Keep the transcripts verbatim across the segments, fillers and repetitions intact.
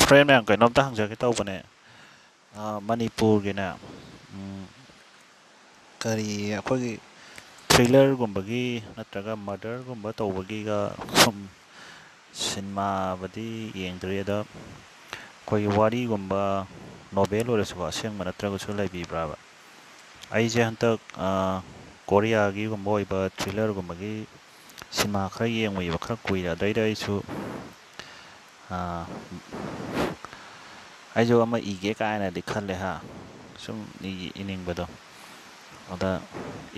Friend ꯃꯌꯥꯝ, ꯀꯩꯅꯣꯝꯇ ꯍꯪꯖꯒꯦ ꯇꯧꯕꯅꯦ꯫ ꯑꯥ, ꯃꯅꯤꯄꯨꯔꯒꯤꯅꯦ, ꯎꯝ, ꯀꯔꯤ, ꯑꯩꯈꯣꯏꯒꯤ ꯊ꯭ꯔꯤꯂꯔꯒꯨꯝꯕꯒꯤ ꯅꯠꯇ꯭ꯔꯒ ꯃꯔꯗꯔꯒꯨꯝꯕ ꯇꯧꯕꯒꯤꯒ ꯁꯨꯝ ꯁꯤꯅꯦꯃꯥꯕꯨꯗꯤ ꯌꯦꯡꯗ꯭ꯔꯤ, ꯑꯗꯣ ꯑꯩꯈꯣꯏꯒꯤ ꯋꯥꯔꯤꯒꯨꯝꯕ, ꯅꯣꯕꯦꯜ ꯑꯣꯏꯔꯁꯨꯀꯣ, ꯑꯁꯦꯡꯕ ꯅꯠꯇ꯭ꯔꯒꯁꯨ ꯂꯩꯕꯤꯕ꯭ꯔꯥꯕ? ꯑꯩꯁꯦ ꯍꯟꯗꯛ, ꯑꯥ, ꯀꯣꯔꯤꯌꯥꯒꯤꯒꯨꯝꯕ ꯑꯣꯏꯕ ꯊ꯭ꯔꯤꯂꯔꯒꯨꯝꯕꯒꯤ ꯁꯤꯅꯦꯃꯥ ꯈꯔ ꯌꯦꯡꯉꯨꯏꯕ, ꯈꯔ ꯀꯨꯏꯔꯦ꯫ ꯑꯗꯩꯗ ꯑꯩꯁꯨ, ꯑꯥ, ꯑꯩꯁꯨ ꯑꯃ ꯏꯒꯦ ꯀꯥꯏꯅꯗꯤ ꯈꯜꯂꯦ ꯍꯥ, ꯁꯨꯝ ꯏ-, ꯏꯅꯤꯡꯕꯗꯣ꯫ ꯑꯗ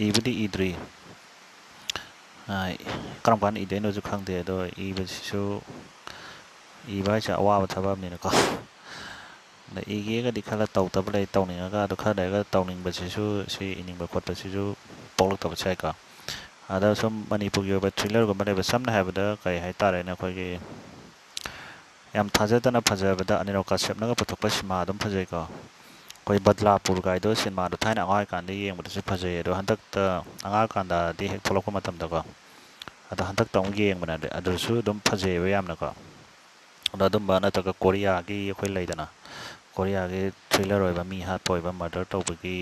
ꯏꯕꯨꯗꯤ ꯏꯗ꯭ꯔꯤ꯫ ꯑꯥ, ꯀꯔꯝ ꯀꯥꯟꯗ ꯏꯗꯣꯏꯅꯣꯁꯨ ꯈꯪꯗꯦ꯫ ꯑꯗꯣ ꯏꯕꯁꯤꯁꯨ, ꯏꯕ ꯍꯥꯏꯁꯦ ꯑꯋꯥꯕ ꯊꯕꯛ ꯑꯃꯅꯤꯅꯀꯣ꯫ ꯑꯗ ꯏꯒꯦꯒꯗꯤ ꯈꯜꯂ ꯇꯧꯗꯕ ꯂꯩ, ꯇꯧꯅꯤꯡꯉꯒ꯫ ꯑꯗꯣ ꯈꯔ ꯂꯩꯔꯒ ꯇꯧꯅꯤꯡꯕꯁꯤꯁꯨ, ꯁꯤ ꯏꯅꯤꯡꯕ ꯈꯣꯠꯄꯁꯤꯁꯨ ꯄꯣꯛꯂꯛꯇꯕꯁꯨ ꯌꯥꯏꯀꯣ꯫ ꯑꯗ ꯁꯨꯝ ꯃꯅꯤꯄꯨꯔꯒꯤ ꯑꯣꯏꯕ ꯊ꯭ꯔꯤꯂꯔꯒꯨꯝꯕ ꯂꯩꯕ, ꯁꯝꯅ ꯍꯥꯏꯔꯕꯗ ꯀꯔꯤ ꯍꯥꯏꯇꯥꯔꯦꯅꯦ, ꯑꯩꯈꯣꯏꯒꯤ ꯌꯥꯝ ꯊꯥꯖꯗꯅ ꯐꯖꯕꯗ ꯑꯅꯤꯔꯣꯛ ꯀꯥꯁ꯭ꯌꯞꯅꯒ ꯄꯨꯊꯣꯛꯄ ꯁꯤꯅꯦꯃꯥ ꯑꯗꯨꯝ ꯐꯖꯩꯀꯣ꯫ ꯑꯩꯈꯣꯏ ꯕꯗꯂꯥꯄꯨꯔ ꯀꯥꯏꯗꯣ ꯁꯤꯅꯦꯃꯥꯗꯣ ꯊꯥꯏꯅ ꯑꯉꯥꯡ ꯑꯣꯏꯔꯤꯀꯥꯟꯗ ꯌꯦꯡꯕꯗꯁꯨ ꯐꯖꯩ, ꯑꯗꯣ ꯍꯟꯗꯛꯇ ꯑꯉꯥꯡ ꯑꯣꯏꯔꯤꯀꯥꯟꯗꯗꯤ ꯍꯦꯛ ꯊꯣꯛꯂꯛꯄ ꯃꯇꯝꯗꯀꯣ, ꯑꯗꯣ ꯍꯟꯗꯛꯇ ꯑꯃꯨꯛ ꯌꯦꯡꯕꯅꯦ, ꯑꯗꯨꯁꯨ ꯑꯗꯨꯝ ꯐꯖꯩꯌꯦꯕ ꯌꯥꯝꯅꯀꯣ꯫ ꯑꯗꯣ ꯑꯗꯨꯝꯕ ꯅꯠꯇ꯭ꯔꯒ ꯀꯣꯔꯤꯌꯥꯒꯤ, ꯑꯩꯈꯣꯏ ꯂꯩꯗꯅ, ꯀꯣꯔꯤꯌꯥꯒꯤ ꯊ꯭ꯔꯤꯂꯔ ꯑꯣꯏꯕ, ꯃꯤ ꯍꯥꯠꯄ ꯑꯣꯏꯕ, ꯃꯔꯗꯔ ꯇꯧꯕꯒꯤ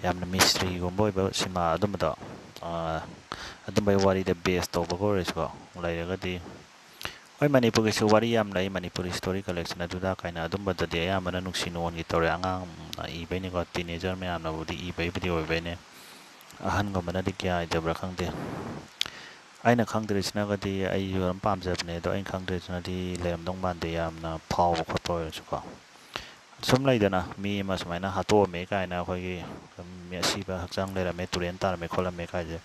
ꯌꯥꯝꯅ ꯃꯤꯁꯇ꯭ꯔꯤꯒꯨꯝꯕ ꯑꯣꯏꯕ ꯁꯤꯃꯥ ꯑꯗꯨꯝꯕꯗꯣ, ꯑꯥ, ꯑꯗꯨꯝꯕꯒꯤ ꯋꯥꯔꯤꯗ ꯕꯦꯁ ꯇꯧꯕꯒ ꯑꯣꯏꯔꯁꯨꯀꯣ, ꯂꯩꯔꯒꯗꯤ꯫ ꯍꯣꯏ, ꯃꯅꯤꯄꯨꯔꯒꯤꯁꯨ ꯋꯥꯔꯤ ꯌꯥꯝ ꯂꯩ, ꯃꯅꯤꯄꯨꯔꯤ ꯁ꯭ꯇꯣꯔꯤ ꯀꯂꯦꯛꯁꯟ ꯑꯗꯨꯗ ꯀꯥꯏꯅ꯫ ꯑꯗꯨꯝꯕꯗꯗꯤ ꯑꯌꯥꯝꯕꯅ ꯅꯨꯡꯁꯤ ꯅꯨꯡꯉꯣꯟꯒꯤ ꯇꯧꯔꯦ, ꯑꯉꯥꯡꯅ ꯏꯕꯩꯅꯤꯀꯣ, ꯇꯤꯅꯦꯖꯔ ꯃꯌꯥꯝꯅꯕꯨꯗꯤ ꯏꯕꯩꯕꯨꯗꯤ ꯑꯣꯏꯕꯩꯅꯦ, ꯑꯍꯟꯒꯨꯝꯕꯅꯗꯤ ꯀꯌꯥ ꯏꯗꯕ꯭ꯔꯥ ꯈꯪꯗꯦ꯫ ꯑꯩꯅ ꯈꯪꯗ꯭ꯔꯤꯁꯤꯅꯒꯗꯤ, ꯑꯩꯁꯨ ꯑꯗꯨꯝ ꯄꯥꯝꯖꯕꯅꯦ, ꯑꯗꯣ ꯑꯩꯅ ꯈꯪꯗ꯭ꯔꯤꯁꯤꯅꯗꯤ ꯂꯩꯔꯝꯗꯧ ꯃꯥꯟꯗꯦ, ꯌꯥꯝꯅ ꯐꯥꯎꯕ ꯈꯣꯠꯄ ꯑꯣꯏꯔꯁꯨꯀꯣ꯫ ꯁꯨꯝ ꯂꯩꯗꯅ, ꯃꯤ ꯑꯃ ꯁꯨꯃꯥꯏꯅ ꯍꯥꯠꯇꯣꯛꯑꯝꯃꯦ ꯀꯥꯏꯅ ꯑꯩꯈꯣꯏꯒꯤ, ꯃꯤ ꯑꯁꯤꯕ ꯍꯛꯆꯥꯡ ꯂꯩꯔꯝꯃꯦ, ꯇꯨꯔꯦꯟ ꯇꯥꯔꯝꯃꯦ ꯈꯣꯠꯂꯝꯃꯦ ꯀꯥꯏꯁꯦ,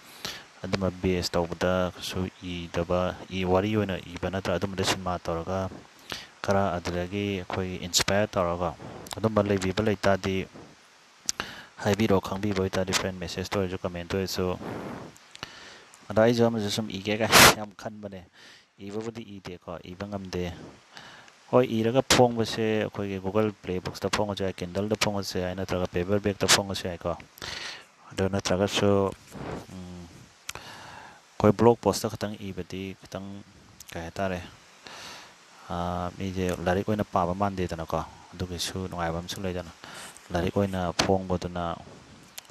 ꯑꯗꯨꯝꯕ ꯕꯦꯁ ꯇꯧꯕꯗ ꯀꯩꯁꯨ ꯏꯗꯕ, ꯏ-, ꯋꯥꯔꯤ ꯑꯣꯏꯅ ꯏꯕ ꯅꯠꯇ꯭ꯔꯒ ꯑꯗꯨꯝꯕꯗ ꯁꯤꯅꯦꯃꯥ ꯇꯧꯔꯒ ꯈꯔ ꯑꯗꯨꯗꯒꯤ ꯑꯩꯈꯣꯏꯒꯤ ꯏꯟꯁꯄꯌꯔ ꯇꯧꯔꯒ ꯑꯗꯨꯝꯕ ꯂꯩꯕꯤꯕ ꯂꯩꯇꯥꯔꯗꯤ ꯍꯥꯏꯕꯤꯔꯛꯑꯣ, ꯈꯪꯕꯤꯕ ꯑꯣꯏꯇꯥꯔꯗꯤ ꯐ꯭ꯔꯦꯟ ꯃꯦꯁꯦꯖꯇ ꯑꯣꯏꯔꯁꯨ, ꯀꯃꯦꯟꯇ ꯑꯣꯏꯔꯁꯨ꯫ ꯑꯗꯣ ꯑꯩꯁꯨ ꯑꯃꯁꯨ ꯁꯨꯝ ꯏꯒꯦ ꯀꯥꯏꯅ ꯌꯥꯝ ꯈꯟꯕꯅꯦ, ꯏꯕꯕꯨꯗꯤ ꯏꯗꯦꯀꯣ, ꯏꯕ ꯉꯝꯗꯦ꯫ ꯍꯣꯏ, ꯏꯔꯒ ꯐꯣꯡꯕꯁꯦ ꯑꯩꯈꯣꯏꯒꯤ Google Play Booksꯇ ꯐꯣꯡꯉꯁꯨ ꯌꯥꯏ, Kindleꯗ ꯐꯣꯡꯉꯁꯨ ꯌꯥꯏ, ꯅꯠꯇ꯭ꯔꯒ paperbackꯇ ꯐꯣꯡꯉꯁꯨ ꯌꯥꯏꯀꯣ꯫ ꯑꯗꯨ ꯅꯠꯇ꯭ꯔꯒꯁꯨ, ꯎꯝ, ꯑꯩꯈꯣꯏ blog postꯇ ꯈꯛꯇꯪ ꯏꯕꯗꯤ ꯈꯤꯇꯪ, ꯀꯩ ꯍꯥꯏꯇꯥꯔꯦ, ꯃꯤꯁꯦ ꯂꯥꯏꯔꯤꯛ ꯑꯣꯏꯅ ꯄꯥꯕ ꯃꯥꯟꯗꯦꯗꯅꯀꯣ꯫ ꯑꯗꯨꯒꯤꯁꯨ ꯅꯨꯡꯉꯥꯏꯕ ꯑꯃꯁꯨ ꯂꯩꯗꯅ, ꯂꯥꯏꯔꯤꯛ ꯑꯣꯏꯅ ꯐꯣꯡꯕꯗꯨꯅ,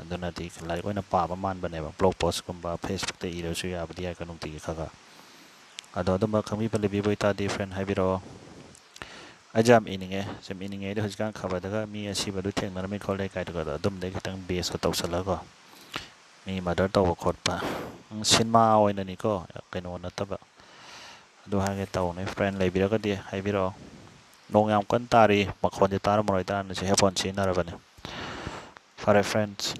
ꯑꯗꯨꯅꯗꯤ ꯂꯥꯏꯔꯤꯛ ꯑꯣꯏꯅ ꯄꯥꯕ ꯃꯥꯟꯕꯅꯦꯕ꯫ ꯕ꯭ꯂꯣꯒ ꯄꯣꯁꯀꯨꯝꯕ ꯐꯦꯁꯕꯨꯛꯇ ꯏꯔꯁꯨ ꯌꯥꯕꯗꯤ ꯌꯥꯏꯀꯣ, ꯅꯨꯡꯇꯤꯒꯤ ꯈꯔ ꯈꯔ꯫ ꯑꯗꯣ ꯑꯗꯨꯝꯕ ꯈꯪꯕꯤꯕ ꯂꯩꯕꯤꯕ ꯑꯣꯏꯇꯥꯔꯗꯤ ꯐ꯭ꯔꯦꯟ ꯍꯥꯏꯕꯤꯔꯛꯑꯣ꯫ ꯑꯩꯁꯦ ꯌꯥꯝ ꯏꯅꯤꯡꯉꯦ꯫ ꯁꯨꯝ ꯏꯅꯤꯡꯉꯦ ꯍꯥꯏꯗꯤ ꯍꯧꯖꯤꯛꯀꯥꯟ ꯈꯕꯔꯗꯒ ꯃꯤ ꯑꯁꯤꯕꯗꯨ ꯊꯦꯡꯅꯔꯝꯃꯤ ꯈꯣꯠꯂꯦ ꯀꯥꯏꯗꯨꯒꯗꯣ ꯑꯗꯨꯝꯗꯒꯤ ꯈꯤꯇꯪ ꯕꯦꯁꯇ ꯇꯧꯁꯜꯂꯒꯀꯣ, ꯃꯤ ꯃꯔꯗꯔ ꯇꯧꯕ ꯈꯣꯠꯄ, ꯁꯤꯅꯦꯃꯥ ꯑꯣꯏꯅꯅꯤꯀꯣ, ꯀꯩꯅꯣ ꯅꯠꯇꯕ꯫ ꯑꯗꯨ ꯍꯥꯏꯒꯦ ꯇꯧꯕꯅꯦ ꯐ꯭ꯔꯦꯟ, ꯂꯩꯕꯤꯔꯒꯗꯤ ꯍꯥꯏꯕꯤꯔꯛꯑꯣ꯫ ꯅꯣꯡ ꯌꯥꯝ ꯀꯟꯅ ꯇꯥꯔꯤ, ꯃꯈꯣꯟꯁꯦ ꯇꯥꯔꯝꯃꯔꯣꯏ, ꯇꯥꯔꯝꯃꯤꯁꯦ ꯍꯦꯠꯐꯣꯟ ꯁꯤꯖꯤꯟꯅꯔꯕꯅꯤ꯫ ꯐꯔꯦ ꯐ꯭ꯔꯦꯟꯁ꯫